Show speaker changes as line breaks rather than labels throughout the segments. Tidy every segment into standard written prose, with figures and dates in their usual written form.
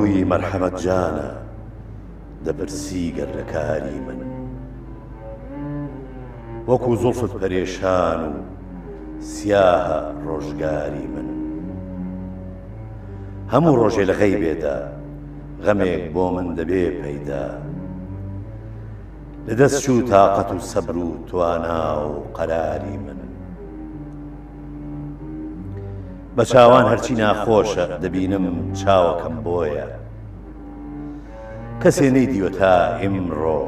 ڕووی مەرحەمەت جانە دەپرسی گەر لە کاری من. وەکوو زوڵفت پەرێشان و سیاهە ڕۆژگاری من. هەموو ڕۆژێ لە غەیبێدا غەمێک بۆ من دەبێ پەیدا. لە دەست چوو تاقەت و سەبر و توانا و قەراری من. بە چاوان هەرچی ناخۆشە دەبینم چاوەکەم بۆیە. کەسێ نەیدیوە تا ئیمڕۆ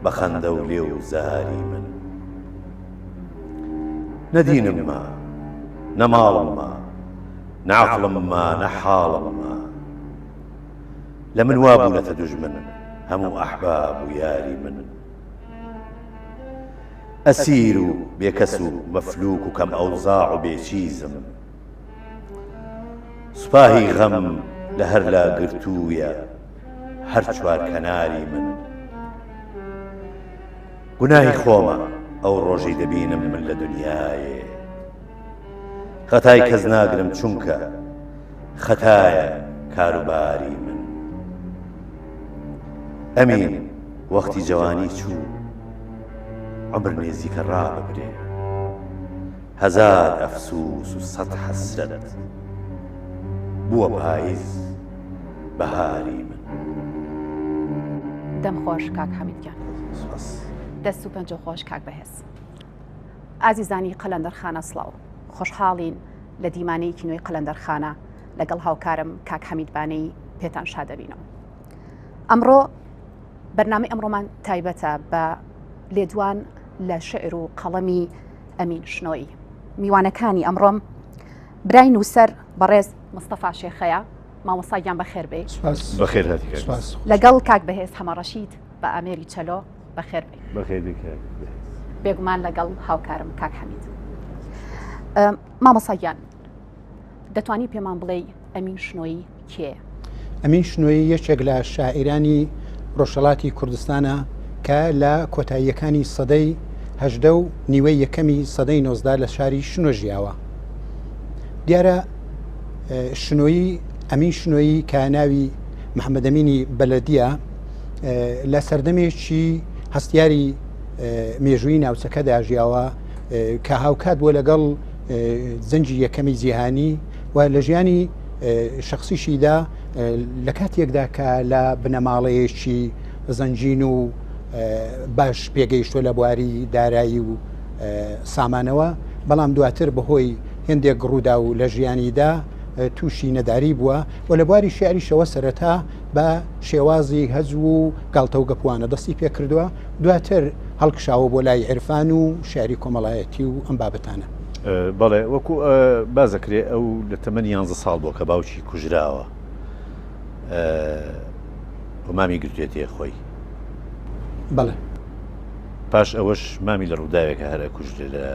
بە خەندە و لێو زاری من. نە دینم ما، نە ماڵم ما، نە عەقڵم ما، نە حاڵم ما. لە من وا بوونەتە دوژمن هەموو ئەحباب و یاری من. ئەسیر و بێکەس و مەفلوک و کەم ئەوزاع و بێچیزم. سوپاهی غەم لە هەر لا گرتوویە هەر چوار کەناری من. گوناهی خۆمە ئەو ڕۆژەی دەبینم من لە دنیایێ. خەتای کەس ناگرم چونکە خەتایە کاروباری من. ئەمین وەختی جەوانی چوو عومر نێزیکە ڕاببرێ. هەزار ئەفسوس و سەت حەسرەت بووە پایز بەهاری من.
دەم خۆش کاک حەمید گیان.
سپاس.
دەست و پەنجە خۆش کاک بەهێز. ئازیزانی قەلەندەرخانە سڵاو. خۆشحاڵین لە دیمانەیەکی نوێی قەلەندەرخانە لەگەڵ هاوکارم کاک حەمید بانەیی پێتان شاد دەبینەوە. ئەمڕۆ بەرنامەی ئەمڕۆمان تایبەتە بە لێدوان لە شعر و قەڵەمی ئەمین شنۆیی. میوانەکانی ئەمڕۆم برای نووسەر بەڕێز مستەفا شێخەیە، مامۆستا گیان بەخێر بێی.
بەخێر هاتی کاک بەهێز.
لەگەڵ کاک بەهێز حەمەڕەشید بە ئامێری چەلۆ بەخێر بێی.
بەخێر بێی کاک بەهێز.
بێگومان لەگەڵ هاوکارم کاک حەمید. مامۆستا گیان دەتوانی پێمان بڵێی ئەمین شنۆیی کێیە؟
ئەمین شنۆیی یەکێک لە شاعیرانی ڕۆژهەڵاتی کوردستانە کە لە کۆتاییەکانی سەدەی هەژدە و نیوەی یەکەمی سەدەی نۆزدە لە شاری شنۆ ژیاوە. دیارە شنۆیی ئەمین شنۆیی کە ناوی محەممەدەمینی بەلەدیە لە سەردەمێکی هەستیاری مێژووی ناوچەکەدا ژیاوە کە هاوکات بووە لەگەڵ جەنگی یەکەمی جیهانی و لە ژیانی شخصیشیدا لە کاتێکدا کە لە بنەماڵەیەکی زەنگین و باش پێگەیشتوە لە بواری دارایی و سامانەوە بەڵام دواتر بەهۆی هێندێک ڕوودا و لە ژیانیدا تووشی نەداری بووە و لە بواری شعریشەوە سەرەتا بە شێوازی هەجو و گاڵتە و گەپوانە دەستی پێکردووە دواتر هەڵکشاوە بۆ لای عیرفان و شعری کۆمەڵایەتی و ئەم بابەتانە.
بەڵێ وەکو باس دەکرێ ئەو لە تەمەنی یانزە ساڵ بووە کە باوکی کوژراوە و مامی گرتوێتێ خۆی.
بەڵێ.
پاش ئەوەش مامی لە ڕووداوێکە هەر ئەکوژرێ لە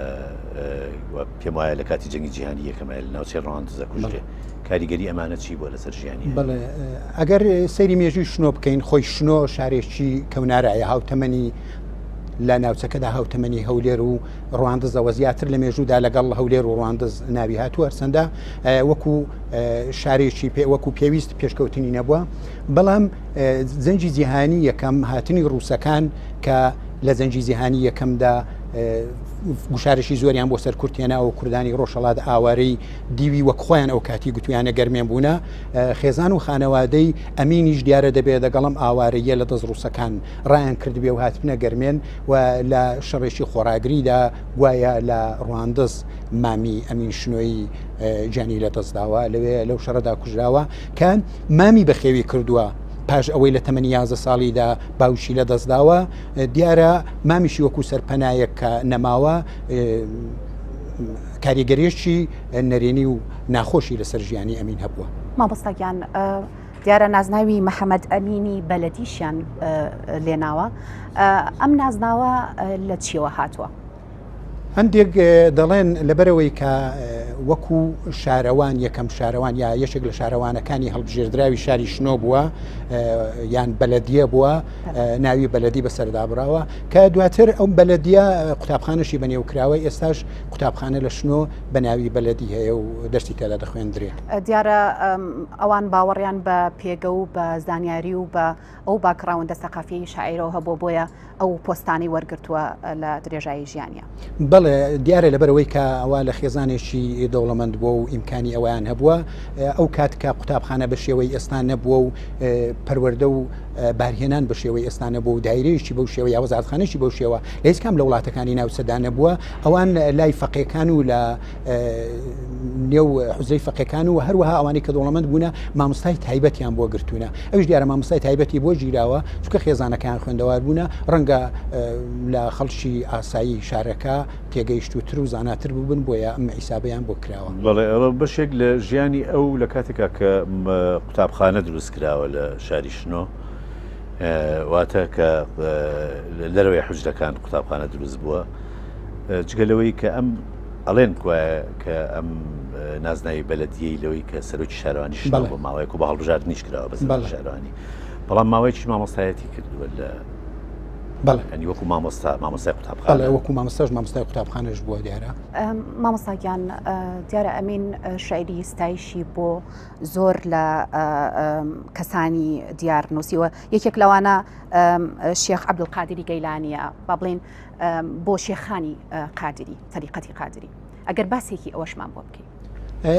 پێم وایە لە کاتی جەنگی جیهانی یەکەمە لە ناوچەی ڕواندز ئەکوژرێ. کاریگەری ئەمانە چی بووە لەسەر ژیانی؟
بەڵێ ئەگەر سەیری مێژووی شنۆ بکەین خۆی شنۆ شارێکی کەونارایە هاوتەمەنی لە ناوچەکەدا هاوتەمەنی هەولێر و ڕواندزەوە زیاتر لە مێژوودا لەگەڵ هەولێر و ڕواندز ناوی هاتووە هەرچەندە وەکو شارێکی پێ وەکو پێویست پێشکەوتنی نەبووە بەڵام جەنگی جیهانی یەکەم هاتنی ڕووسەکان کە لە جەنگی جیهانی یەکەمدا گوشارشی زۆریان بۆ سەر کورتێناوە کوردانی ڕۆژهەڵات ئاوارەی دیوی وەک خۆیان ئەو کاتی گوتویانە گەرمێن بوونە خێزان و خانەوادەی ئەمینیش دیارە دەبێت دەگەڵم ئاوارەیە لە دەست ڕووسەکان ڕایان کردبێ و هاتبنە گەرمێن و لە شەڕێکی خۆڕاگریدا گوایە لە ڕواندز مامی ئەمین شنۆیی گیانی لەدەستداوە لەوێ لەو شەڕەدا کوژراوە کە مامی بەخێوی کردووە پاش ئەوەی لە تەمەنی یازە ساڵیدا باوکی لەدەستداوە دیارە مامیشی وەکو سەرپەنایەک کە نەماوە کاریگەریەکی نەرێنی و ناخۆشی لەسەر ژیانی ئەمین هەبووە.
مامۆستا گیان دیارە نازناوی محەممەد ئەمینی بەلەدیشیان لێناوە ئەم نازناوە لە چیەوە هاتووە؟
هەندێک دەڵێن لەبەرەوەی کە وەکو شارەوان یەکەم شارەوان یا یەکێک لە شارەوانەکانی هەڵبژێردراوی شاری شنۆ بووە یان بەلەدیە بووە ناوی بەلەدی بەسەردا براوە کە دواتر ئەو بەلەدیە قوتابخانەشی بەنێو کراوە ئێستاش قوتابخانە لە شنۆ بە ناوی بەلەدی هەیە و دەرسی تێدا دەخوێندرێت.
دیارە ئەوان باوەڕیان بە پێگە و بە زانیاری و بە ئەو باکگراوندە سەقافیەی شاعیرەوە هەبووە بۆیە ئەو پۆستانەی وەرگرتووە لە درێژایی ژیانیا.
بەڵێ دیارە لەبەرئەوەی کە ئەوە لە خێزانێکی دەوڵەمەند بووە و ئیمکانی ئەوەیان هەبووە ئەو کات کە قوتابخانە بە شێوەی ئێستا نەبووە و پەروەردە و بارهێنان بە شێوەی ئێستا نەبوو و دایرەیەکی بەو شێوە یا وەزارەتخانەیەکی بەو شێوە لە هیچ کام لە وڵاتەکانی ناوچەدا نەبووە ئەوان لای فەقێکان و لە نێو حوجرەی فەقێکان و هەروەها ئەوانەی کە دەوڵەمەند بوونە مامۆستای تایبەتیان بۆ گرتوونە ئەویش دیارە مامۆستای تایبەتی بۆ گیراوە چونکە خێزانەکەیان خوێندەوار بوونە ڕەنگە لە خەڵکی ئاسایی شارەکە تێگەیشتووتر و زاناتر بووبن بۆیە ئەم حیسابەیان بۆ کراوە.
بەڵێ ئەوە بەشێک لە ژیانی ئەو لە کاتێکا کە قوتابخانە دروست کراوە لە شاری شنۆ واتە کە لە دەرەوەی حوجرەکان قوتابخانە دروست بووە جگە لەوەی کە ئەم ئەڵێن گوایە کە ئەم نازناوی بەلەدیەی لەوەی کە سەرۆکی شارەوانی شنۆ بۆ ماوەیەک و بە هەڵبژاردنیش کراوە بە سەرۆکی شارەوانی بەڵام ماوەیەکیش مامۆستایەتی کردووە لە
بەڵێ
یانی وەکو مامۆستا مامۆستای قوتابخانە
بەڵێ وەکو مامۆستاش مامۆستای قوتابخانەش بووە دیارە
مامۆستا گیان دیارە ئەمین شعری ستایشی بۆ زۆر لە کەسانی دیار نووسیوە یەکێک لەوانە شێخ عەبدولقادری گەیلانیە با بڵێین بۆ شێخانی قادری تەریقەتی قادری ئەگەر باسێکی ئەوەشمان بۆ بکەی.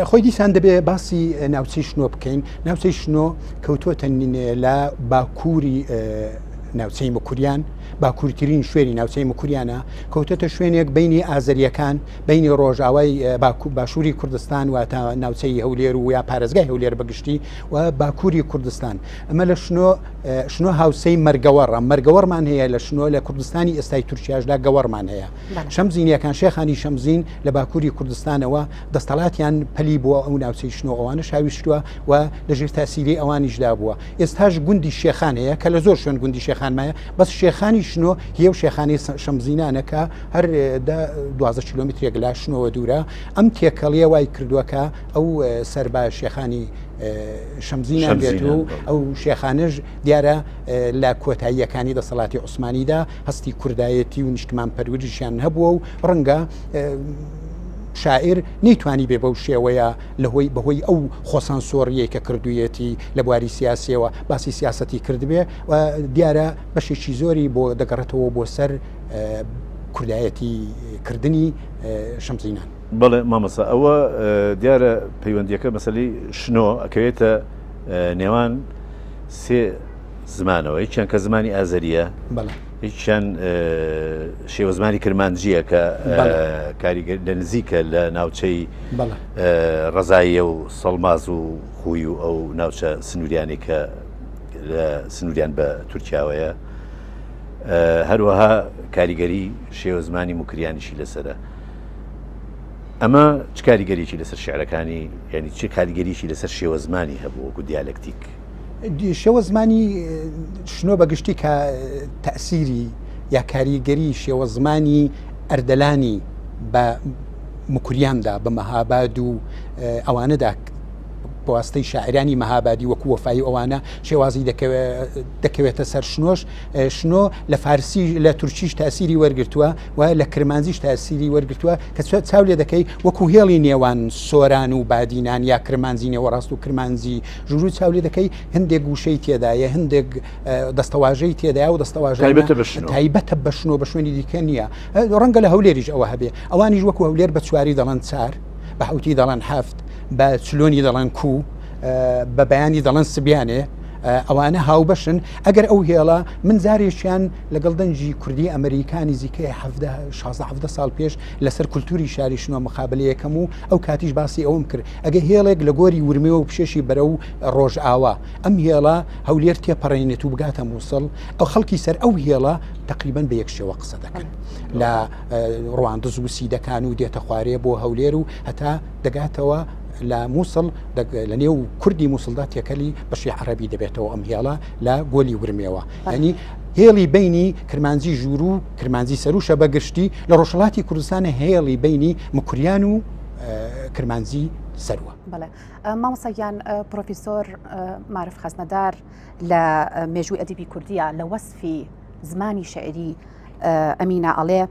خۆی دیسان دەبێ باسی ناوچەی شنۆ بکەین ناوچەی شنۆ کەوتۆتە لە باکووری ناوچەی مکوریان باکوورترین شوێنی ناوچەی مکوریانە کەوتۆتە شوێنێک بینی ئازەریەکان بینی ڕۆژاوای باشووری کوردستان واتە ناوچەی هەولێر و یا پارێزگای هەولێر بەگشتی و باکووری کوردستان ئەمە لە شنۆ شنۆ هاوسێی مەرگەوەڕە، مەرگەوەڕمان هەیە لە شنۆ، لە کوردستانی ئێستای تورکیاشدا گەوەڕمان هەیە. شەمزینیەکان، شێخانی شەمزین لە باکووری کوردستانەوە دەستەڵاتیان پەلی بووە ئەو ناوچەی شنۆ ئەوانەش هاویشتووە و لەژێر تاسیری ئەوانیشدا بووە. ئێستاش گوندی شێخان هەیە کە لە زۆر شوێن گوندی شێخان مایە، بەس شێخانی شنۆ هی ئەو شێخانی شەمزینانە کە هەر دە 12 کیلۆمترێک لە شنۆوە دوورە. ئەم تێکەڵیە وای کردووە کە ئەو سەر بە شێخانی شەمزینان بێت و ئەو شێخانەش دیارە لە کۆتاییەکانی دەسەڵاتی عوسمانیدا هەستی کوردایەتی و نیشتمان پەروەریشیان هەبووە و ڕەنگە شاعیر نەیتوانی بێ بەو شێوەیە لە هۆی بەهۆی ئەو خۆسانسۆڕیەی کە کردوویەتی لە بواری سیاسیەوە باسی سیاسەتی کردبێ و دیارە بەشێکی زۆری بۆ دەگەڕێتەوە بۆ سەر کوردایەتی کردنی شەمزینان.
بەڵێ مامۆستا ئەوە دیارە پەیوەندیەکە مەسەلەی شنۆ ئەکەوێتە نێوان سێ زمانەوە یەکیان کە زمانی ئازەریە یەکیان شێوەزمانی کرمانجیە کە کاریگەر لە نزیکە لە ناوچەی ڕزاییە و سەڵماز و خوی و ئەو ناوچە سنووریانی کە لە سنووریان بە تورکیاوەیە هەروەها کاریگەری شێوەزمانی موکریانیشی لەسرە ئەمە چ کاریگەریی لەسەر شیعرەکانی یانی چ کاریگەریی لەسەر شێوەزمانی هەبوو وەکو دیالەکتیک؟
شێوەزمانی شنۆ بە گشتی کە تەئسیری یا کاریگەری شێوەزمانی ئەردەلانی بە موکریاندا بە مەهاباد و ئەوانەدا بەواستەی شاعرانی مەهابادی وەکو وەفایی ئەوانە شێوازی دەکەوێتە سەر شنۆش شنۆ لە فارسی لە تورکیش تاسیری وەرگتووە و لە کرمانجیش تاسیری وەرگتووە کە چاو لێ دەکەی وەکو هێڵی نێوان سۆران و بادینان یا کرمانجی نێوەڕاست و کرمانجی ژوورو چاو لێ دەکەی هەندێک وشەی تێدایە هەندێک دەستەواژەی تێدایە و دەستەواژە تایبەتە بە شنۆ بە شوێنی دیکە نییە ڕەنگە لە هەولێریش ئەوە هەبێ ئەوانیش وەکو هەولێر بە چواری دەڵێن چار بە حوتی دەڵێن هەفت بە چلۆنی دەڵێن کو بە بەیانی دەڵێن سبیانێ ئەوانە هاوبەشن ئەگەر ئەو هێڵە من جارێکیان لەگەڵ دەنگی کوردی ئەمریکا نزیکەی 16 ساڵ پێش لەسەر کولتوری شاری شنۆ مقابلەیەکەم و ئەو کاتیش باسی ئەوم کرد ئەگە هێڵێک لە گۆری ورمێوە و پشێشی بەرە و ڕۆژئاوا ئەم هێڵە هەولێر تێپەڕێنێت و بگاتە مووسڵ ئەو خەڵکی سەر ئەو هێڵە تقریبان بە یەک شێوە قسە دەکەن لە ڕواندز و سیدەکان و دێتە خوارێ بۆ هەولێر و هەتا دەگاتەوە لە مووسڵ لە نێو کوردی مووسڵدا تێکەلی بەشی عەرەبی دەبێتەوە ئەم هێڵە لە گۆلی ورمێوە ینی هێڵی بینی کرمانجی ژوور و کرمانجی سەروشە بە گشتی لە ڕۆژهڵاتی کوردستانە هێڵی بینی مکریان و کرمانجی سەروە.
بەڵێ مامۆستا گیان پرۆفیسۆر مارف خەزنەدار لە مێژووی ئەدیبی کوردیە لە وەسفی زمانی شعری ئەمینا ئەڵێ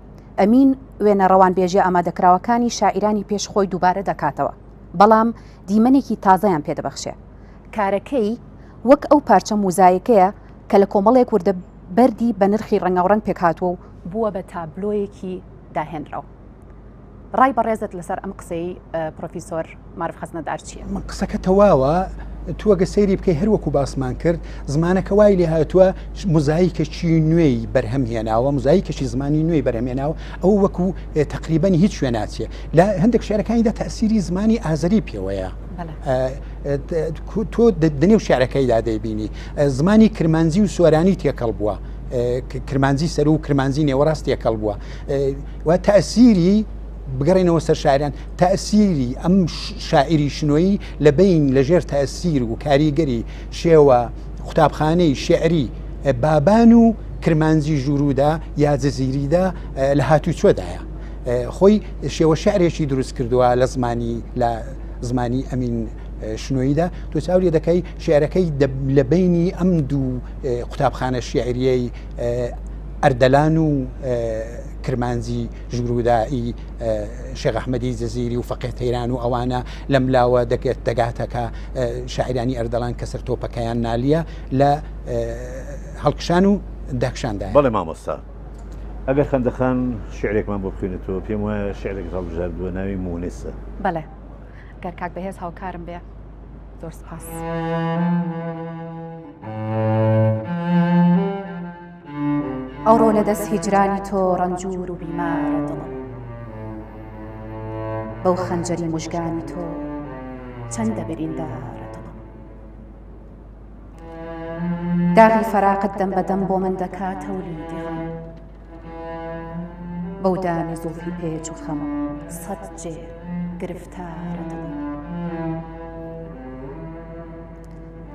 ئەمین وێنە ڕەوانبێژیە ئامادەکراوەکانی شاعیرانی پێش خۆی دووبارە دەکاتەوە بەڵام دیمەنێکی تازەیان پێدەبەخشێ کارەکەی وەک ئەو پارچە موزایەکەیە کە لە کۆمەڵێک وردە بەردی بە نرخی ڕەنگاوڕەنگ پێکهاتووە و بووە بە تابلۆیەکی داهێنراو. ڕای بەڕێزت لەسەر ئەم قسەی پرۆفیسۆر مارف خەزنەدار چییە؟
من قسەکە تەواوە تو ئەگە سەیری بکەی هەر وەکو باسمان کرد زمانەکە وای لێ هاتووە موزایکێکی نوێی بەرهەم هێناوە موزایکێکی زمانی نوێی بەرهەمێناوە ئەو وەکو تقریبەن هیچ شوێ ناچێ لە هەندێک شعرەکانیدا تەسیری زمانی ئازەری پێوەیە تۆ دنێو شعرەکەیدا دەیبینی زمانی کرمانجی و سۆرانی تێکەڵ بووە کرمانجی سەر و کرمانجی نێوەڕاست تێکەڵ بووە و تەسیری بگەڕێنەوە سەر شاعران تەسیری ئەم شاعری شنۆیی لە بین لەژێر تەسیر و کاریگەری شێوە قوتابخانەی شعری بابان و کرمانجی ژوورودا یا جززیریدا لە هاتوچۆدایە خۆی شێوە شعرێکی دروست کردووە لە زمانی لە زمانی ئەمین شنۆییدا تۆ چاو لێ دەکەی شعرەکەی لە بینی ئەم دوو قوتابخانە شعریەی ئەردەلان و کرمانجی ژوورودائی شێخ ئەحمەدی جززیری و فەقێ تەیران و ئەوانە لەم لاوە دەگەت دەگاتەکە شاعرانی ئەردەڵان کە سەر تۆپەکەیان نالیە لە هەڵکشان و داکشاندا.
بەڵێ مامۆستا ئەگەر خەندەخان شعرێکمان بۆ بخوێنێتەوە پێم وایە شعرێکت هەڵبژاردووە ناوی مونسە.
بەڵێ گەر کاک بەهێز هاوکارم بێ زۆر سپاس. ئەوڕۆ لە دەست هیجرانی تۆ ڕەنجوور و بیمارە دڵم بەو خەنجەری مژگانی تۆ چەندە بریندارە دڵم داغی فەراقت دەم بەدەم بۆ من دەکا تەولیدی غەم بەو دامی زوڵفی پێچ و خەم سەد جێ گرفتارە دڵم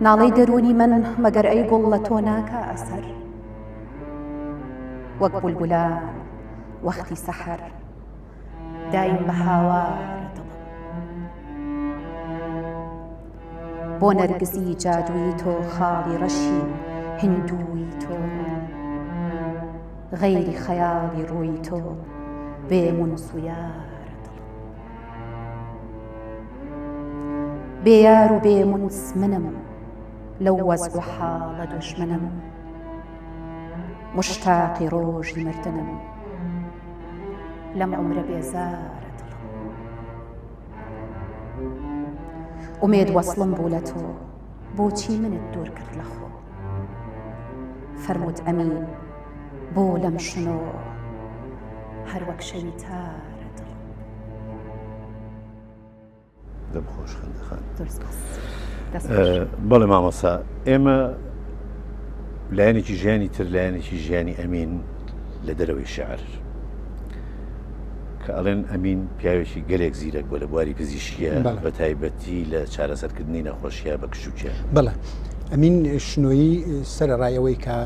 ناڵەی دەروونی من مەگەر ئەی گوڵ لە تۆ ناکا ئەسەر وەک بولبولان وەختی سەحەر دایم بە هاوارە دڵم بۆ نەرگزی جادووی تۆ خاڵی ڕەشی هندووی تۆ غەیری خەیاڵی ڕووی تۆ بێ مونس و یارە دڵم بێ یار و بێ مونس منم لەو وەزع و حاڵە دوژمنم مشتاقی ڕۆژی مردنم لەم عومرە بێزارە دڵم ئومێد وەسڵم بوو لە تۆ بۆچی منت دوور کرد لە خۆ فەرمووت ئەمین بۆ لەم شنۆ هەر وەک شەوی تارە دڵم.
دەم خۆش خەندەخان. بەڵێ مامۆسا ئێمە لایەنێکی ژیانی تر لایەنێکی ژیانی ئەمین لە دەرەوەی شعر کە ئەڵێن ئەمین پیاوێکی گەلێک زیرەک بووە لە بواری پزیشکیە بە تایبەتی لە چارەسەرکردنی نەخۆشیە بە کشوکیە.
بەڵێ ئەمین شنۆیی سەرەڕای ئەوەی کە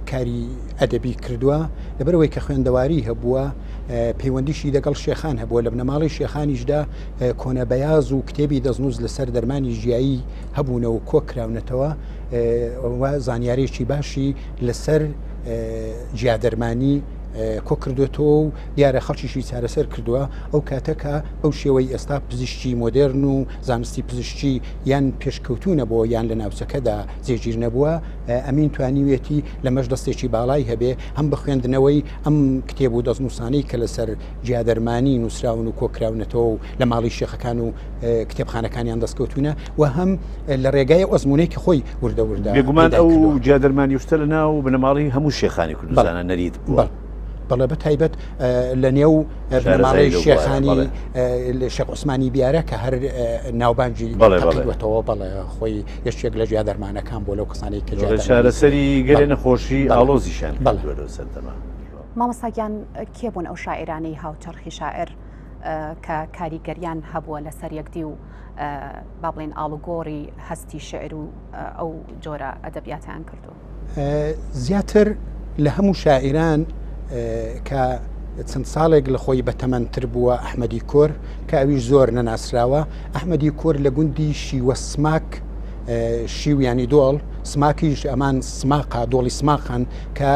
کاری ئەدەبی کردووە لەبەرئەوەی کە خوێندەواری هەبووە پەیوەندیشی دەگەڵ شێخان هەبووە لە بنەماڵەی شێخانیشدا کۆنە بەیاز و کتێبی دەستنووس لەسەر دەرمانی ژیایی هەبوونە و کۆکراونەتەوە زانیارێکی باشی لەسەر جیادەرمانی کۆ کردوێتەوە و دیارە خەڵکیشی چارەسەر کردووە ئەو کاتە کە ئەو شێوەی ئێستا پزیشکی مۆدێرن و زانستی پزیشکی یان پێشکەوتوو نەبووە یان لە ناوچەکەدا جێگیر نەبووە ئەمین توانیویەتی لەمەش دەستێکی باڵای هەبێ هەم بە خوێندنەوەی ئەم کتێب و دەستنووسانەی کە لەسەر جیادەرمانی نووسراون و کۆکراونەتەوە و لە ماڵی شێخەکان و کتێبخانەکانیان دەستکەوتوونە و هەم لە ڕێگای ئەزموونەی کە خۆی وردە وردە
بێگومان ئەو جیادەرمانی شتە لە ناو بنەماڵی هەموو شێخانی کوردستانە نەریت بووە.
بەڵێ بە تایبەت لە نێو بنەماڵەی شێخانی شێخ عوسمانی بیارە کە هەر ناوبانگی بەڵێ بەڵێ خۆی یەکێک لە جیادەرمانەکان بۆ لەو کەسانی کە
چارەسەری گەلێ نەخۆشی ئاڵۆزیشان بەڵێ سەردەما.
مامۆستا گیان کێ بوون ئەو شاعیرانەی هاوچەرخی شاعر کە کاریگەریان هەبووە لەسەر یەکدی و با بڵێن ئاڵوگۆڕی هەستی شعر و ئەو جۆرە ئەدەبیاتیان کردو؟
زیاتر لە هەموو شاعیران کە. چەند ساڵێک لە خۆی بەتەمەنتر بووە ئەحمەدی کۆر کە ئەویش زۆر نەناسراوە ئەحمەدی کۆر لە گوندی شیوە سماک شیو ینی دۆڵ سماکیش ئەمان سماقا دۆڵی سماقان کە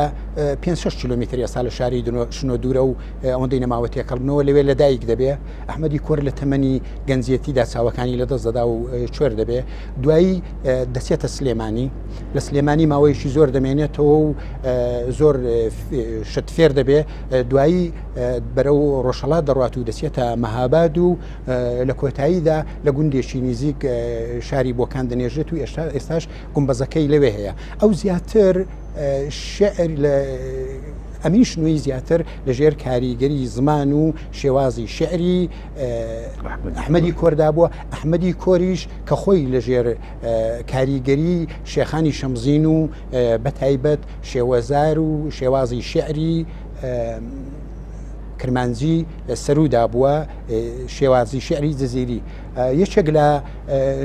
5 کیلومتر ئێستا لە شاری شنۆ دوورە و ئەوەندەی نەماوە تێکەڵبنەوە لەوێ لە دایک دەبێ ئەحمەدی کۆر لە تەمەنی گەنجێتیدا چاوەکانی لە دەست دەدا و کوێر دەبێ دوایی دەچێتە سلێمانی لە سلێمانی ماوەیەکی زۆر دەمێنێتەوە و زۆر شت فێر دەبێ دوایی بەرەو ڕۆژهەڵات دەڕات و دەچێتە مەهاباد و لە کۆتاییدا لە گوندێکی نزیک شاری بۆکان دەنێژێت و ئێستا ئێستاش گومبەزەکەی لەوێ هەیە ئەو زیاتر شعر لە ئەمین شنوی زیاتر لە ژێر کاریگەری زمان و شێوازی شعری ئەحمەدی کۆردا بووە ئەحمەدی کۆریش کە خۆی لە ژێر کاریگەری شێخانی شەمزین و بەتایبەت شێوەزار و شێوازی شعری کرمانجی سەرودا بووە شێوازی شعری جززیری یەکێک لە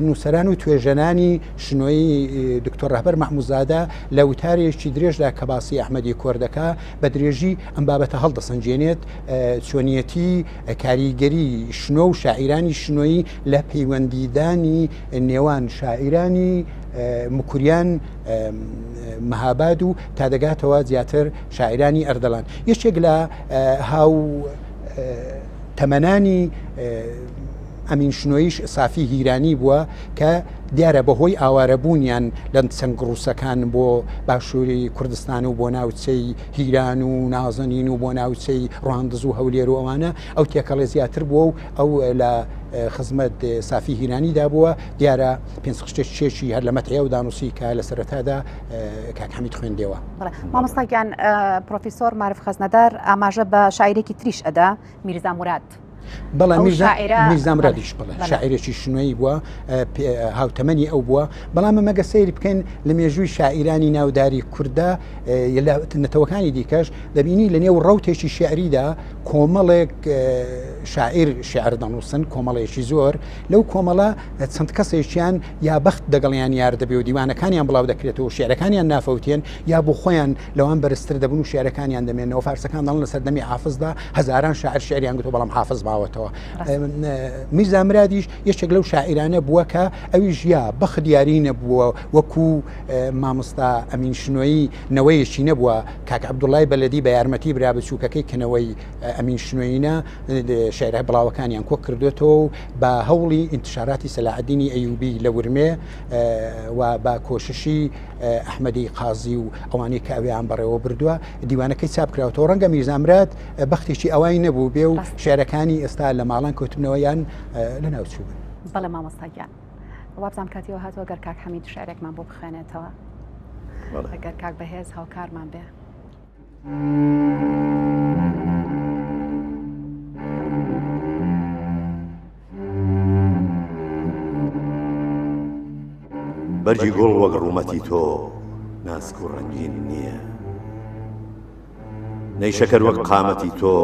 نووسەران و توێژەنانی شنۆیی دکتۆر ڕەهبەر مەحموودزادە لە وتارێکی درێژدا کە باسی ئەحمەدی کۆر دەکا بە درێژی ئەم بابەتە هەڵدەسەنگێنێت چۆنیەتی کاریگەری شنۆ و شاعیرانی شنۆیی لە پەیوەندیدانی نێوان شاعیرانی مکوریان مەهاباد و تا دەگاتەوە زیاتر شاعیرانی ئەردەڵان یەکێک لە هاو تەمەنانی ئەمین شنۆیش سافی هیرانی بووە کە دیارە بەهۆی ئاوارەبوونیان لە چەند ڕووسەکان بۆ باشووری کوردستان و بۆ ناوچەی هیران و نازەنین و بۆ ناوچەی ڕواندز و هەولێر و ئەوانە ئەو تێکەڵێ زیاتر بووە و ئەو لە خزمەت سافی هیرانیدا بووە دیارە پێنج خشتێک چێکی هەر لە مەتەیە و دانوسی کە لە سەرەتادا کاک حەمید خوێندەوە.
مامۆستا گیان پرۆفیسۆر مارف خەزنەدار ئاماژە بە شاعیرێکی تریش ئەدا میرزا موراد.
بەڵێ میرزا مرادیش بڵێ شاعیرێکی شنۆیی بووە هاوتەمەنی ئەو بووە بەڵام مەگە سەیری بکەین لە مێژووی شاعیرانی ناوداری کووردا نەتەوەکانی دیکەش دەبینی لە نێو ڕوتێکی شعریدا کۆمەڵێک شاعیر شعر دەنووسن کۆمەڵێکی زۆر لەو کۆمەڵە چەند کەسێکیان یا بەخت دەگەڵیان یار دەبێ و دیوانەکانیان بڵاو دەکرێتەوە شعرەکانیان نافەوتێن یا بۆ خۆیان لەوان بەرزتر دەبن و شعرەکانیان دەمێنەوە فارسەکان دەڵێن لە سەردەمی حافزدا هەزاران شاعر شعریان گوتووە بەڵام حافز ماوەتەوە میرزا مرادیش یەکێک لەو شاعیرانە بووە کە ئەویش یا بەخت یاری نەبووە وەکو مامۆستا ئەمین شنۆیی نەوەیەکی نەبووە کاک عەبدوڵای بەلەدی بە یارمەتی برا بچووکەکەی کە نەوەی ئەمین شنۆیینە شعرە بڵاوەکانیان کۆ کردوێتەوە و بە هەوڵی ئینتشاراتی سەلاحەدینی ئەیوبی لە ورمێ و بە کۆششی ئەحمەدی قازی و ئەوانەی کە ئەوێیان بەڕێوە بردووە دیوانەکەی چاپ کراوەتەوە ڕەنگە میرزا مراد بەختێکی ئەوای نەبوو بێ و شعرەکانی ئێستا لە ماڵان کەوتبنەوە یان لە ناوچوو بن.
بەڵێ مامۆستا گیان وابزانم کاتیەوە هاتووە گەر کاک حەمید شعرێکمان بۆ بخوێنێتەوە ئەگەر کاک بەهێز هاوکارمان بێ.
بەرگی گوڵ وەک ڕوومەتی تۆ ناسک و ڕەنگین نییە نەیشەکەر وەک قامەتی تۆ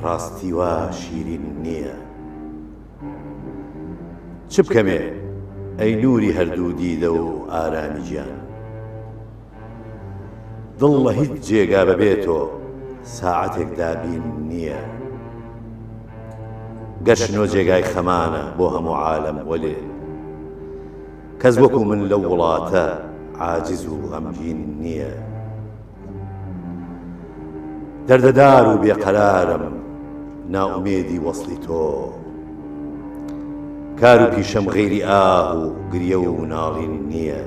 ڕاستی وا شیرین نییە چ بکەمێ ئەی نووری هەردوو دیدە و ئارامی گیان دڵ لە هیچ جێگا بەبێ تۆ ساعەتێک دابین نییە. گەر شنۆ جێگای خەمانە بۆ هەموو عالەم وەلێ کەس وەکو من لەو وڵاتە عاجز و غەمگین نییە. دەردەدار و بێقەرارم نائومێدی وەسڵی تۆ کار و پیشەم غەیری ئاه و گریە و ناڵین نییە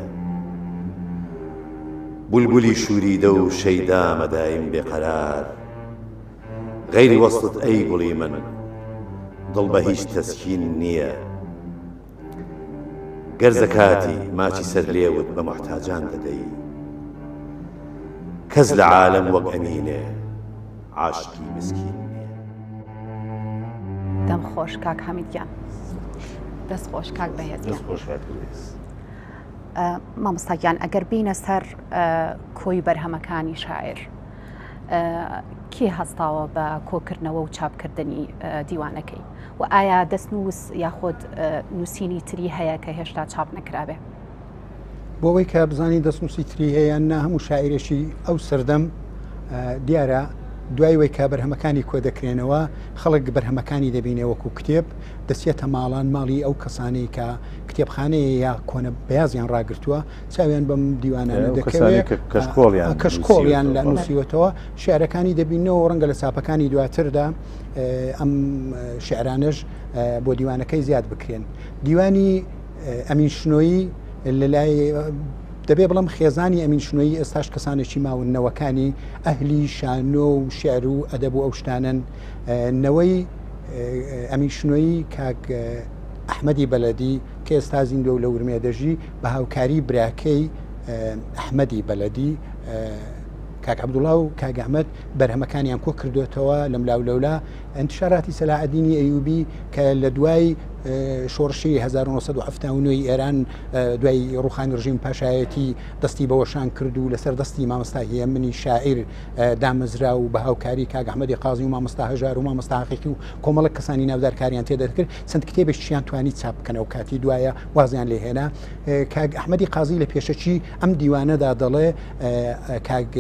بولبولی شوریدە و شەیدامە دایم بێقەرار غەیری وەسڵت ئەی گوڵی من دڵ بە هیچ تەسکین نییە گەر زەکاتی ماچی سەر لێوت بە موحتاجان دەدەی کەس لە عالەم وەک ئەمینێ عاشقی مسکین نیە.
دەم خۆش کاک حەمید گیان. دەست خۆش کاک بەهێز گیان.
دەست خۆش کاک بەهێز.
مامۆستا گیان ئەگەر بینە سەر کۆی بەرهەمەکانی شاعر کێ هەستاوە بە کۆکردنەوە و چاپکردنی دیوانەکەی و ئایا دەستنووس یاخود نووسینی تری هەیە کە هێشتا چاپ نەکرابێ؟
بۆ ئەوەی کە بزانین دەستنووسی تری هەیە یان نا هەموو شاعیرێکی ئەو سەردەم دیارە دوای وەی کە بەرهەمەکانی کۆ دەکرێنەوە خەڵک بەرهەمەکانی دەبینێ وەکو کتێب دەچێتە ماڵان ماڵی ئەو کەسانەی کە کتێبخانەیە یا کۆنە بەیازیان ڕاگرتووە چاویان بەم دیوانانە دەکەوێت کەشکۆڵیان لە نووسیوەتەوە شعرەکانی دەبینەوە ڕەنگە لە چاپەکانی دواتردا ئەم شعرانەش بۆ دیوانەکەی زیاد بکرێن دیوانی ئەمین شنۆیی لەلای دەبێ بڵم خێزانی ئەمین شنۆیی ئێستاش کەسانێکی ماون نەوەکانی ئەهلی شانۆ و شعر و ئەدەب و ئەو شتانن نەوەی ئەمین شنۆیی کاک ئەحمەدی بەلەدی کە ئێستا زیندووە و لە ورمێ دەژی بە هاوکاری براکەی ئەحمەدی بەلەدی کاک عەبدوڵا و کاک ئەحمەد بەرهەمەکانیان کۆ کردوێتەوە لەم لاو لەولا ئەنتشاراتی سەلاحەدینی ئەیوبی کە لە دوای شۆڕشی 1970 ئێران دوای ڕوخانی ڕژیم پاشایەتی دەستی بەوەشان کرد و لەسەر دەستی مامۆستا هێمنی شاعیر دامەزرا و بە هاوکاری کاک ئەحمەدی قازی و مامۆستا هەژار و مامۆستا حەقیقی و کۆمەڵک کەسانی ناودار کاریان تێدا دەکرد چەند کتێبێکیان توانی چاپ بکەن ئەو کاتی دوایە وازیان لێ هێنا کاک ئەحمەدی قازی لە پێشەکی ئەم دیوانەدا دەڵێ کاک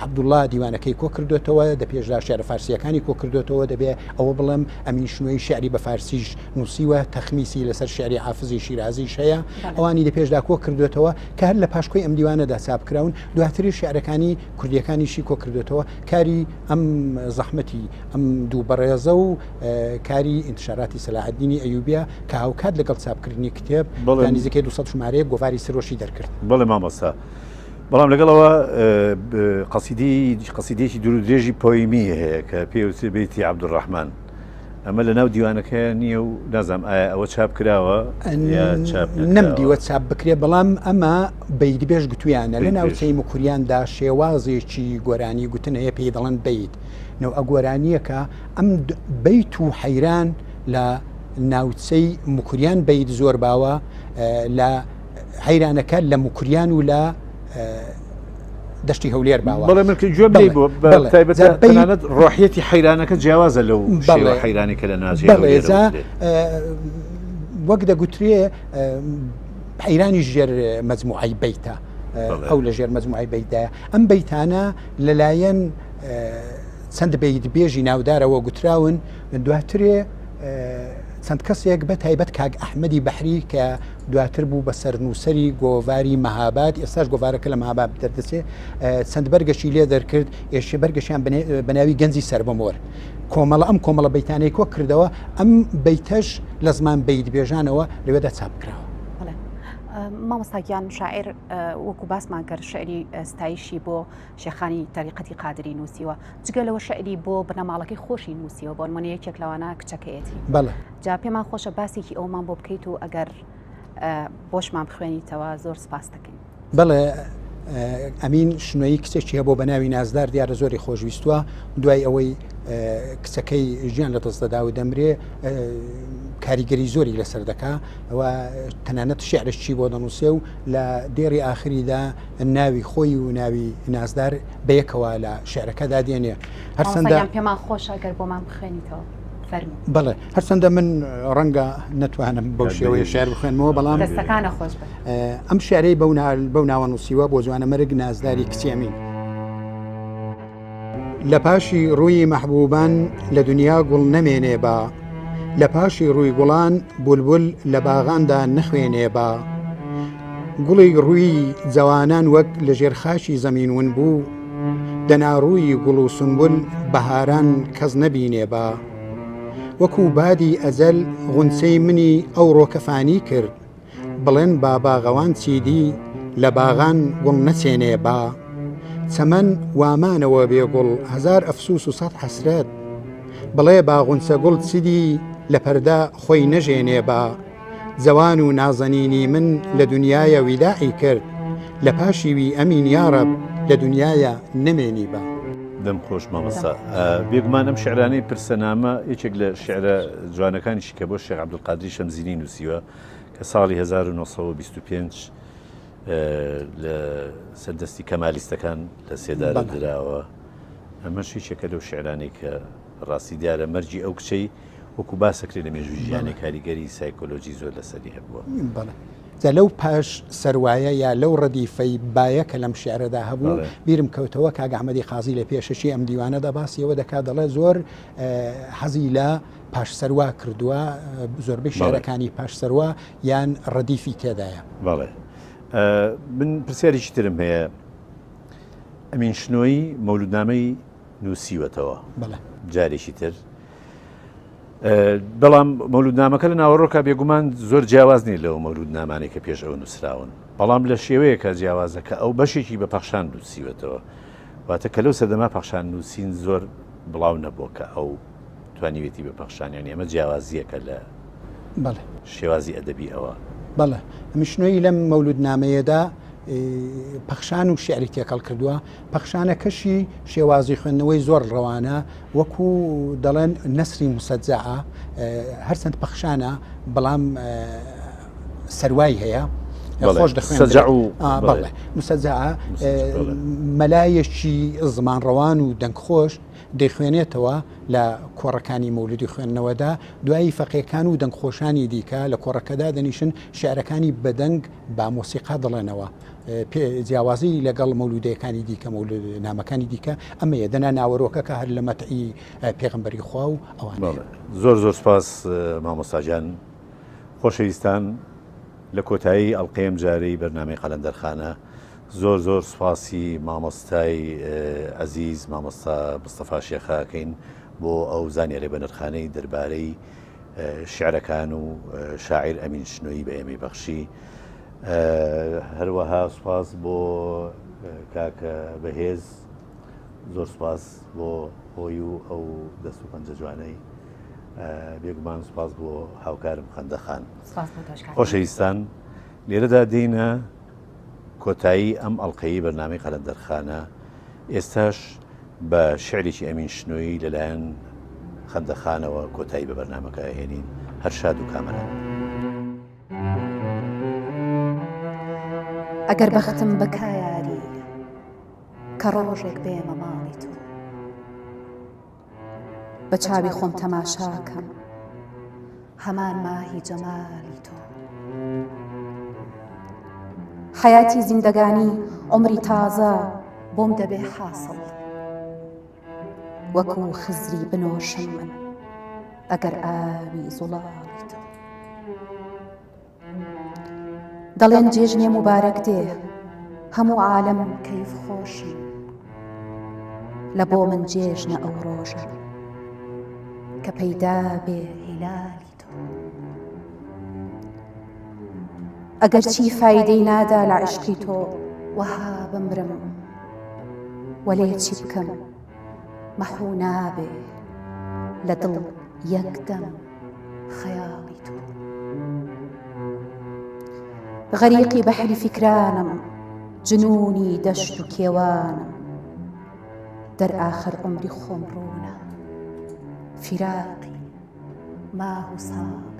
عەبدوڵڵا دیوانەکەی کۆ کردوێتەوە دە پێشدا شعرە فارسیەکانی کۆ کردوێتەوە دەبێ ئەوە بڵێم ئەمین شنۆی شعری بە فارسیش نووسیوە تەخمیسی لەسەر شعری حافزی شیرازیش هەیە ئەوانی لە پێشدا کۆ کردوێتەوە کە هەر لە پاشکۆی ئەم دیوانەدا چاپ کراون دواتری شعرەکانی کوردیەکانیشی کۆ کردوێتەوە کاری ئەم زەحمەتی ئەم دوو بەڕێزە و کاری ئینتشاراتی سەلاحەدینی ئەیوبیە کە هاوکات لەگەڵ چاپکردنی کتێب تا نزیکەی 200 ژمارەیەک گۆڤاری سرۆشی دەرکرد.
بەڵێ مامۆستا، بەڵام لەگەڵەوە قەسیدەی قەسیدەیەکی دوور و درێژی پۆیمی هەیە کە پێی وترێ بەیتی عەبدولڕەحمان. ئەمە لە ناو دیوانەکەیا نییە و نازانم ئایا ئەوە چاپ کراوە یا چاپ نەکراوە.
نەمدیوە چاپ بکرێ بەڵام ئەمە بەیتبێژ گوتویانە لە ناوچەی موکریاندا شێوازێکی گۆرانی گوتن هەیە پێی دەڵێن بەیت نەوعە گۆرانییەکە ئەم بەیت و حەیران لە ناوچەی موکریان بەیت زۆر باوە لە حەیرانەکە لە موکریان و لە دەشتی هەولێر باوە
بەڵێ من کە گوێم لێی بووە بە تایبەت تەنانەت ڕۆحیەتی حەیرانەکە جیاوازە لەو شێوە حەیرانی کە لە ناوچەی هەولێر
وەک دەگوترێ حەیرانی ژێر مەجموعەی بەیتە ئەو لە ژێر مەجموعەی بەیتدایە ئەم بەیتانە لەلایەن چەند بەیتبێژی ناودارەوە گوتراون دواترێ چەند کەسێک بە تایبەت کاک ئەحمەدی بەحری کە دواتر بوو بە سەرنووسەری گۆڤاری مەهاباد ئێستاش گۆڤارەکە لە مەهاباد دەردەچێ چەند بەرگەشی لێ دەرکرد ئێشێ بەرگەشیان بە ناوی گەنجی سەربەمۆر کۆمەڵە ئەم کۆمەڵە بەیتانەی کۆ کردەوە ئەم بەیتەش لە زمان بەیتبێژانەوە لەوێدا چاپ کراوە.
مامۆستا گیان شاعیر وەکو باسمان کرد شعری ستایشی بۆ شێخانی تەریقەتی قادری نووسیوە جگە لەوە شعری بۆ بنەماڵەکەی خۆشی نووسیوە بۆ نمونە یەکێک لەوانە کچەکەیەتی
بەڵێ
جا پێمان خۆشە باسێکی ئەومان بۆ بکەیت و ئەگەر بۆشمان بخوێنیتەوە زۆر سپاس دەکەین.
بەڵێ ئەمین شنۆیی کچێکی هەبوو بە ناوی نازدار دیارە زۆری خۆشویستووە دوای ئەوەی کچەکەی ژیان لە دەست دەدا و دەمرێ کاریگەری زۆری لەسەر دەکا و تەنانەت شعرشی بۆ دەنووسێ و لە دێڕی ئاخریدا ناوی خۆی و ناوی نازدار بەیەکەوە لە شعرەکەدا دێنێ
هەرچەندە پێمان خۆشە گەر بۆمان بخوێنیتەوە
بەڵێ هەرچەندە من ڕەنگە نەتوانم بەو شێوەیە شعر بخوێنمەوە بەڵام
دەستەکانە خۆش بن
ئەم شعرەی بەو ناوە نووسیوە بۆ جوانەمەرگ نازداری کچی ئەمین. لە پاشی ڕووی مەحبووبان لە دنیا گوڵ نەمێنێ با لە پاشی ڕووی گوڵان بولبول لە باغاندا نەخوێنێ با گوڵی ڕووی جەوانان وەک لە ژێر خاکی زەمین ون بوو دەنا ڕووی گوڵ و سنبول بەهاران کەس نەبینێ با وەکو بادی ئەجەل غونچەی منی ئەو ڕۆکە فانی کرد بڵێن با باغەوان چیدی لە باغان گوڵ نەچێنێ با چەمەن وامانەوە بێ گوڵ هەزار ئەفسوس و سەد حەسرەت بڵێ با غونچە گوڵ چیدی لە پەردە خۆی نەژێنێ با جەوان و نازەنینی من لە دنیایە ویداعی کرد لە پاشی وی ئەمین یاڕەب لە دنیایە نەمێنی با.
دەم خۆش مامۆستا. بێگومان ئەم شعرانەی پرسەنامە یەکێک لە شعرە جوانەکانیشی کە بۆ شێخ عەبدولقادری شەمزینی نووسیوە کە ساڵی 1925 لە سەر دەستی کەمالیستەکان لە سێدارە دراوە ئەمەش یەکێکە لەو شعرانەی کە ڕاستی دیارە مەرگی ئەو کچەی وەکو باسەکرێ لە مێژووی ژیانی کاریگەری سایکۆلۆجی زۆر لەسەری هەبووە.
بەڵێ. جا لەو پاش سەروایە یا لەو ڕەدیفەی بایە کە لەم شیعرەدا هەبوو بیرم کەوتەوە کاک ئەحمەدی قازی لە پێشەکی ئەم دیوانەدا باسی ئەوە دەکات دەڵێ زۆر حەزی لە پاش سەروا کردووە زۆربەی شیعرەکانی پاش سەروا یان ڕەدیفی تێدایە.
بەڵێ من پرسیارێکی ترم هەیە ئەمین شنۆیی مەولودنامەی نووسیوەتەوە جارێکی تر بەڵام مەولودنامەکە لە ناوەڕۆکە بێگومان زۆر جیاواز نیە لەو مەولودنامانەی کە پێش ئەو نووسراون بەڵام لە شێوەیەکە جیاوازە کە ئەو بەشێکی بە پەخشان نووسیوەتەوە واتە کە لەو سەردەما پەخشان نووسین زۆر بڵاو نەبووە کە ئەو توانیوێتی بە پەخشان یانی ئەمە جیاوازییەکە لە
بەڵێ
شێوازی ئەدەبی ئەوە.
بەڵێ مشنۆیی لەم مەولودنامەیەدا پەخشان و شیعری تێکەڵ کردووە، پەخشانەکەشی شێوازی خوێندنەوەی زۆر ڕەوانە، وەکو دەڵێن نەسری موسەجەعە، هەرچەند پەخشانە بەڵام سەروای هەیە خۆش دەخوێندرێت. بەڵێ موسەجەعە مەلایەکی زمانڕەوان و دەنگخۆش دەیخوێنێتەوە لە کۆڕەکانی مەولودی خوێندنەوەدا، دوایی فەقێکان و دەنگخۆشانی دیکە لە کۆڕەکە دادەنیشن شیعرەکانی بە دەنگ با مۆسیقا دەڵێنەوە. پێ جیاوازی لەگەڵ مەولودەکانی دیکە مەولودنامەکانی دیکە ئەمەیە دەنا ناوەرۆکەکە هەر لە مەتعی پێغەمبەری خوا و ئەوانەیە.
زۆر زۆر سپاس مامۆستا گیان. خۆشەویستان لە کۆتایی ئەڵقەی ئەم جارەی بەرنامەی قەلەندەرخانە زۆر زۆر سوپاسی مامۆستای ئەزیز مامۆستا مستەفا شێخە ئەکەین بۆ ئەو زانیاریە بەنرخانەی دەربارەی شعرەکان و شاعیر ئەمین شنۆیی بە ئێمەی بەخشی هەروەها سوپاس بۆ کاکە بەهێز زۆر سوپاس بۆ خۆی و ئەو دەست و پەنجە جوانەی بێگومان سوپاس بۆ هاوکارم خەندەخان خۆشەویستان لێرەدا دێینە کۆتایی ئەم ئەڵقەیەی بەرنامەی قەلەندەرخانە، ئێستاش بە شیعرێکی ئەمین شنۆیی لەلایەن خەندەخانەوە کۆتایی بە بەرنامەکە ئەهێنین، هەر شاد و کامەران بن.
ئەگەر بەختم بکا یاری کە ڕۆژێک بێمە ماڵی تۆ. بە چاوی خۆم تەماشاکەم هەمان ماهی جەمالی تۆ حەیاتی زیندەگانی عمری تازە بۆم دەبێ حاصل وەکو خزری بنۆشم من ئەگەر ئاوی زوڵاڵی تۆ دەڵێن جێژنێ موبارەک دێ هەموو عالەم کەیف خۆشن لە بۆ من جێژنە ئەو ڕۆژە کە پەیدا بێ هیلالی تۆ ئەگەر چی فایدەی نادا لە عشقی تۆ وەها بمرم وەلێ چی بکەم مەحو نابێ لە دڵ یەک دەم خەیاڵی تۆ غەریقی بەحری فیکرانم جنونی دەشت و کێوانم دەرئاخر عمری خۆم ڕوونە فیراقی ماه و ساڵی.